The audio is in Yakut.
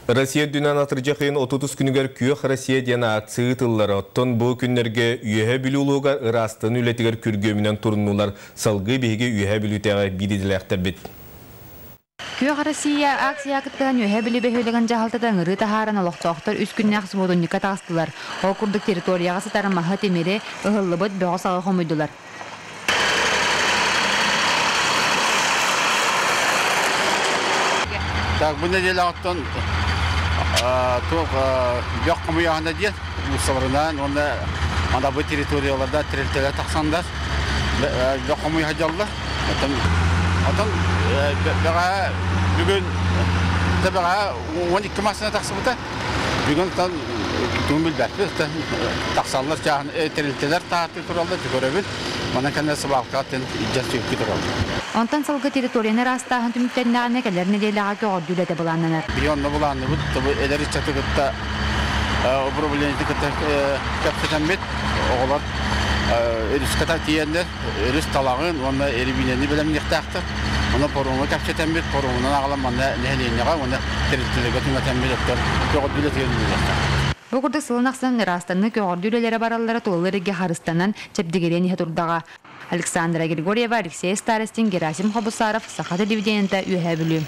Россия үрдүнэн атырдьах ыйын 30 күнүгэр Күөх Россия диэн акция ыытыллар. Оттон бу күннэргэ Үөһээ Бүлүү улууһугар ыраастаныы үлэтигэр күргүөмүнэн туруннулар. Салгыы биһиги Үөһээ Бүлүүтээҕи биир идэлээхтэрбит. Күөх Россия акция кыттыһан Үөһээ Бүлүү бөһүөлэгин дьаһалтата ыҥырыы таһааран олохтоохтор үс күннээх субуотунньукка таҕыстылар. Ол курдук территорияҕа сытар маһы, тимири, ыһыллыбыт бөҕү-саҕы хомуйдулар. Так, бу нэдиэлэҕиттэн туох бөх хомуйааһына диэн уулуссаларынан уонна анабы территорияларда тэрилтэлэр тахсандар бөх хомуйа сылдьаллар. Оттон оттон бэҕэһээ бүгүн бэҕэһээ 12 массыына тахсыбыта. Бүгүн оттон тугун билбэппит. Тахсаллар тэрилтэлэр таһааттыы тураллар, көрөбүт. Манан кэннэ сыбаалкаҕа илдьэ сүөккү тураллар. Онтон сылгы территорияны ыраастааһын түмүктэннэҕинэ кэлэр нэдиэлэҕэ көҕөрдүү үлэтэ былааннанар. Биһи онно былаанныбыт. Эдэр ыччаты кытта управлениеты кытта кэпсэтэммит. Оҕолор өрүскэ тиийэннэр өрүс талаҕын уонна эрибиинэни бэлэмниэхтээхтэр. Онон паромҥа кэпсэтэммит, паромунан аҕалан манна нэһилиэнньэҕэ уонна тэрилтэлэргэ түҥэтэммит өттөр көҕөрдүү үлэтигэр үлэлиэхтээхпит. Бу курдук сылын ахсын ыраастаныы көҕөрдүү үлэлэрэ бараллара тулалыыр эйгэ харыстанан, чэбдигириэн иһэ турдаҕа. Александра Григорьева, Алексей Старостин, Герасим Хобусаров, Саха телевидениета, Үөһээ Бүлүү.